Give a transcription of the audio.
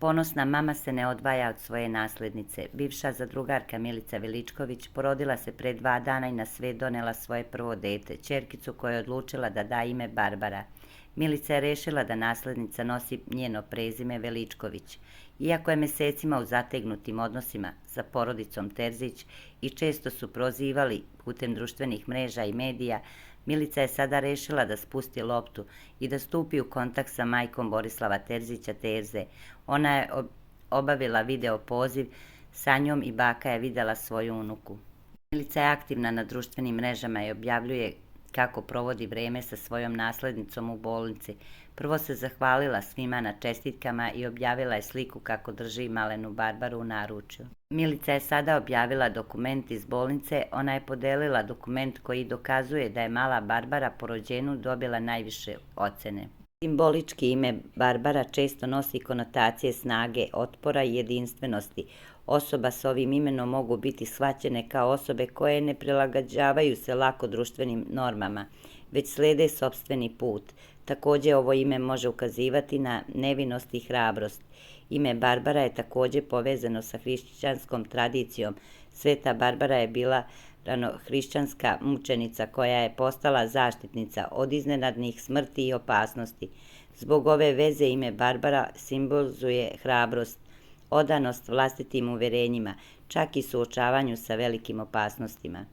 Ponosna mama se ne odvaja od svoje naslednice. Bivša zadrugarka Milica Veličković porodila se pre 2 dana i na svet donela svoje prvo dete, ćerkicu koja je odlučila da da ime Barbara. Milica je rešila da naslednica nosi njeno prezime Veličković. Iako je mesecima u zategnutim odnosima sa porodicom Terzić i često su prozivali putem društvenih mreža i medija, Milica je sada rešila da spusti loptu i da stupi u kontakt sa majkom Borislava Terzića Terze. Ona je obavila video poziv sa njom i baka je videla svoju unuku. Milica je aktivna na društvenim mrežama i objavljuje kako provodi vreme sa svojom naslednicom u bolnici. Prvo se zahvalila svima na čestitkama i objavila je sliku kako drži malenu Barbaru u naručju. Milica je sada objavila dokument iz bolnice. Ona je podelila dokument koji dokazuje da je mala Barbara po rođenju dobila najviše ocene. Simbolički ime Barbara često nosi konotacije snage, otpora i jedinstvenosti. Osoba s ovim imenom mogu biti shvaćene kao osobe koje ne prilagođavaju se lako društvenim normama, već slede sopstveni put. Takođe, ovo ime može ukazivati na nevinost i hrabrost. Ime Barbara je takođe povezano sa hrišćanskom tradicijom. Sveta Barbara je bila ranohrišćanska mučenica koja je postala zaštitnica od iznenadnih smrti i opasnosti. Zbog ove veze ime Barbara simbolizuje hrabrost, odanost vlastitim uverenjima, čak i suočavanju sa velikim opasnostima.